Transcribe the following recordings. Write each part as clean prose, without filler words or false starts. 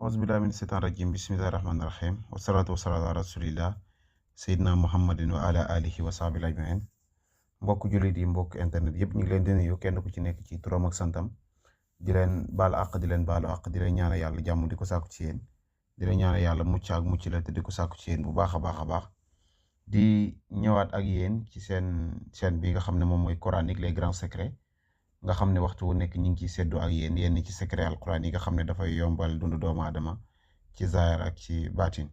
auzubillahi min seytaan rajim bismillahi rahmaani rahim wasalaatu wasalaatu ala rasulillah seydina muhammadin wa ala alihi wa sahbihi ajmain mbokk jullit yi mbokk internet yëpp ñu ngi leen di nuyu kenn ku ci nekk ci turam ak santam di leen baalu àq di leen baalu àq di leen ñaanal yàlla jàmm di ko sàkku ci yéen di leen ñaanal yàlla mucc ak mucc la te di ko sàkku ci yéen bu baax a baax a baax di ñëwaat ak yéen ci seen chaîne bi nga xam ne moom mooy coranique les grands secrets nga xam ne waxtu wu nekk ñu ngi ciy séddoo ak yéen yenn ci secret alquran yi nga xam ne dafay yombal dundu doomu aadama ci zaahir ak ci baatin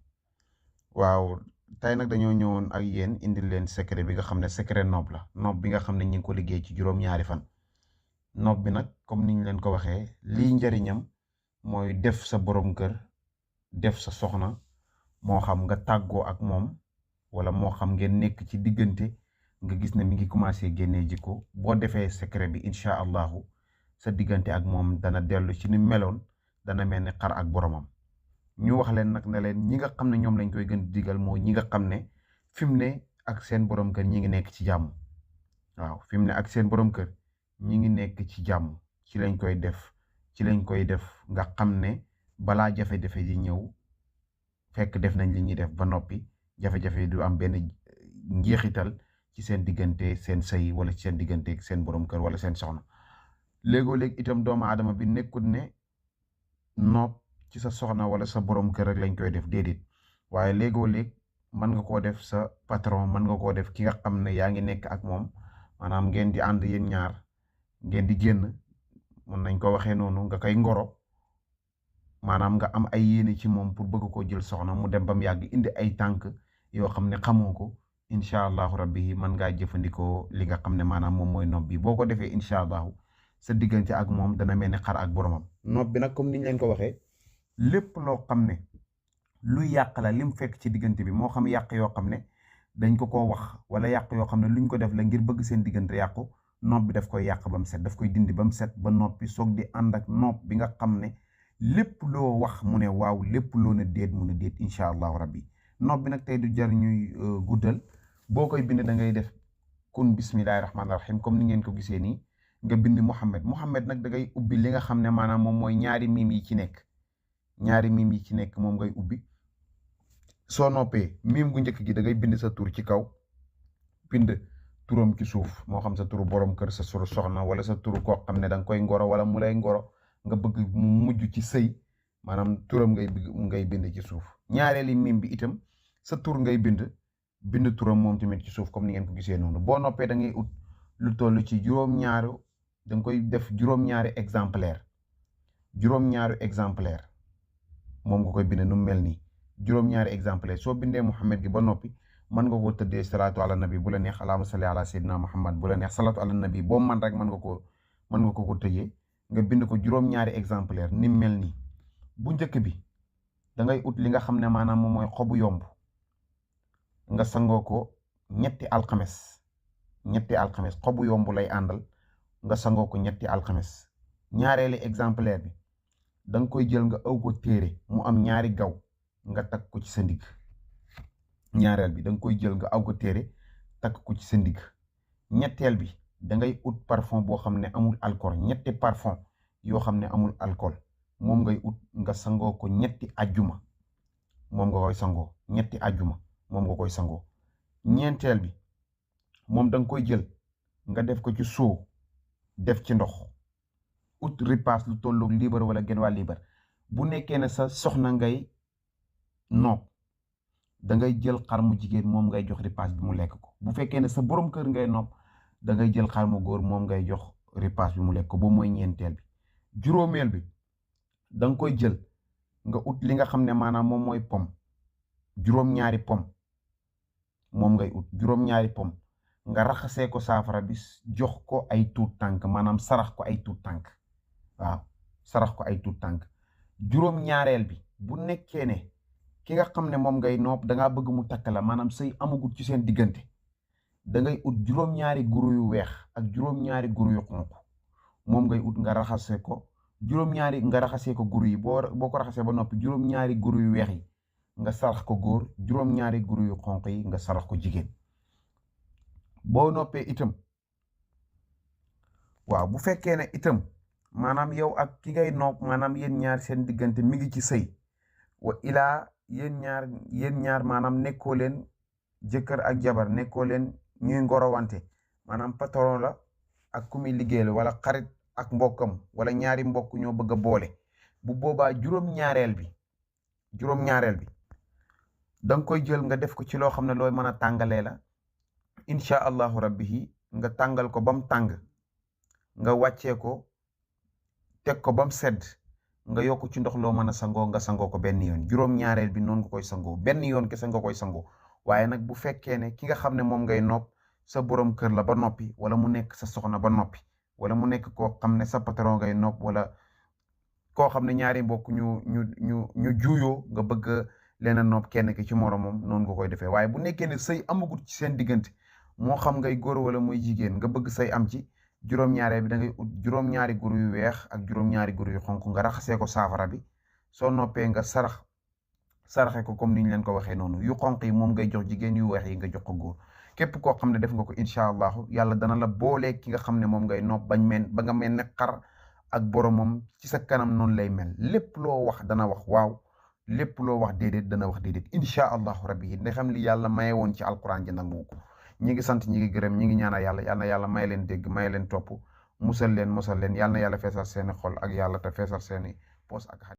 waaw tey nag dañoo ñëwoon ak yéen indil leen secret bi nga xam ne secret noob la noob bi nga xam ne ñu ngi ko liggéey ci juróom-ñaari fan noob bi nag comme niñ leen ko waxee lii njëriñam mooy def sa borom kër def sa soxna moo xam nga tàggoo ak moom wala moo xam ngeen nekk ci diggante nga gis ne mi ngi commencé génnee jikko boo defee secret bi incha allahu sa diggante ak moom dana dellu ci ni meloon dana mel ni xar ak boromam. ñu wax leen nag ne leen ñi nga xam ne ñoom lañ koy gën di digal moo ñi nga xam ne fi mu ne ak seen borom kër ñi ngi nekk ci jàmm. waaw fi mu ne ak seen borom kër ñi ngi nekk ci jàmm ci lañ koy def nga xam ne balaa jafe-jafe di ñëw fekk def nañ li ñuy def ba noppi jafe-jafe du am benn njeexital ci seen diggante seen sëy wala ci seen diggante seen borom kër wala seen soxna. léegoo-léeg itam doomu aadama bi nekkul ne noob ci sa soxna wala sa borom kër rek lañ koy def déedéet waaye léegoo-léeg mën nga koo def sa patron mën nga koo def ki nga xam ne yaa ngi nekk ak moom maanaam ngeen di ànd yéen ñaar ngeen di génn mën nañ ko waxee noonu nga koy ngoro maanaam nga am ay yéene ci moom pour bëgg koo jël soxna mu dem ba mu yàgg indi ay tànk yoo xam ne xamoo ko incha allahu rabbi mën ngaa jëfandikoo li nga xam ne maanaam moom mooy nob bi boo ko defee incha allahu sa diggante ak moom dana mel ni xar ak boromam. nob bi nag comme niñ leen ko waxee lépp loo xam ne lu yàq la lim fekk ci diggante bi moo xam yàq yoo xam ne dañ ko wax wala yàq yoo xam ne luñ ko def la ngir bëgg seen diggante yàqu nob bi daf koy yàq ba mu set daf koy dindi ba mu set ba noppi soog di ànd ak nob bi nga xam ne lépp loo wax mu ne waaw lépp loo ne déet mu ne déet incha allahu rabbi nob bi nag tey du jar ñuy guddal. boo koy bind da ngay def kun bismillahi rahmaani rahim comme ni ngeen ko gisee nii nga bind Muhammad nag da ngay ubbi li nga xam ne maanaam moom mooy ñaari miim yi ci nekk moom ngay ubbi soo noppee miim gu njëkk gi da ngay bind sa tur ci kaw bind turam ci suuf moo xam sa turu borom kër sa turu soxna wala sa turu koo xam ne da nga koy ngoro wala mu lay ngoro nga bëgg mu mujj ci sëy maanaam turam ngay bind ci suuf ñaareeli miim bi itam sa tur ngay bind turam moom tamit ci suuf comme ni ngeen ko gisee noonu boo noppee da ngay ut lu toll ci juróom-ñaari da nga koy def juróom-ñaari exemplaire moom nga koy bind nu mu mel nii juróom-ñaari exemplaire soo bindee Muhammad gi ba noppi mën nga ko tëddee salaatu ala nabi bu la neex allahumma salli ala sayyidina Muhammad bu la neex salaatu ala nabi boo man rek mën nga ko tëjee nga bind ko juróom-ñaari exemplaire ni mu mel nii bu njëkk bi da ngay ut li nga xam ne maanaam moom mooy xobu yomb nga sangoo ko ñetti alxames xobu yomb lay àndal nga sangoo ko ñetti alxames ñaareeli exemplaire bi da nga koy jël nga aw ko téere mu am ñaari gaw nga takk ko ci sa ndigg ñaareel bi da nga koy jël nga aw ko téere takk ko ci sa ndigg ñetteel bi da ngay ut parfum boo xam ne amul alcool ñetti parfum yoo xam ne amul alcool moom ngay ut nga sangoo ko ñetti ajjuma moom nga koy sangoo ñetti ajjuma moom nga koy sangoo ñeenteel bi moom da nga koy jël nga def ko ci soo def ci ndox ut ripaas lu tolloog liibar wala genn waa liibar bu nekkee ne sa soxna ngay noob da ngay jël xar mu jigéen moom ngay jox ripaas bi mu lekk ko bu fekkee ne sa borom kër ngay noob da ngay jël xar mu góor moom ngay jox ripaas bi mu lekk ko boobu mooy ñeenteel bi juróomeel bi da nga koy jël nga ut li nga xam ne maanaam moom mooy pom juróom-ñaari pom moom ngay ut juróom-ñaari pom nga raxasee ko saafara bi jox ko ay tuut tànk maanaam sarax ko ay tuut tànk waaw sarax ko ay tuut tànk juróom-ñaareel bi bu nekkee ne ki nga xam ne moom ngay noob dangaa bëgg mu takk la maanaam sëy amagut ci seen diggante da ngay ut juróom-ñaari guru yu weex ak juróom-ñaari guru yu xonq moom ngay ut nga raxasee ko guru yi boo ko raxasee ba noppi juróom-ñaari guru yu weex yi nga sarax ko góor juróom-ñaari guru yu xonq yi nga sarax ko jigéen boo noppee itam waaw bu fekkee ne itam maanaam yow ak ki ngay noob maanaam yéen ñaar seen diggante mi ngi ci sëy wa ilaa yéen ñaar maanaam nekkoo leen jëkkër ak jabar nekkoo leen ñuy ngorowante maanaam patron la ak ku muy liggéeyal wala xarit ak mbokkam wala ñaari mbokk ñoo bëgg a boole bu boobaa juróom-ñaareel bi da nga koy jël nga def ko ci loo xam ne looy mën a tàngalee la incha allahu rabbi nga tàngal ko ba mu tàng nga wàccee ko teg ko ba mu sedd nga yokk ci ndox loo mën a sangoo nga sangoo ko benn yoon juróom-ñaareel bi noonu nga koy sangoo benn yoon kese nga koy sangoo waaye nag bu fekkee ne ki nga xam ne moom ngay nopp sa borom kër la ba noppi wala mu nekk sa soxna ba noppi wala mu nekk koo xam ne sa patron ngay nopp wala koo xam ne ñaari mbokk ñu juuyoo nga bëgg leen a nopp kenn ki ci moromam noonu nga koy defee waaye bu nekkee ne sëy amagut ci seen diggante moo xam ngay góor wala muy jigéen nga bëgg sëy am ci juróom-ñaareel bi da ngay ut juróom-ñaari guru yu weex ak juróom-ñaari guru yu xonk nga raxasee ko saafara bi soo noppee nga saraxe ko comme ni ñu leen ko waxee noonu yu xonq yi moom ngay jox jigéen yu weex yi nga jox ko góor képp koo xam ne def nga ko incha allahu yàlla dana la boolee ki nga xam ne moom ngay nopp ba nga mel ne xar ak boromam ci sa kanam noonu lay mel lépp loo wax dana wax waaw lépp loo wax déedéet dana wax déedéet incha allahu rabbi ne xam li yàlla maye woon ci alquran ji nangu ko ñi ngi sant ñi ngi gërëm ñi ngi ñaanal yàlla yal na yàlla may leen dégg may leen topp musal leen mosal leen yal na yàlla feesal seeni xol ak yàlla te feesal seeni poos ak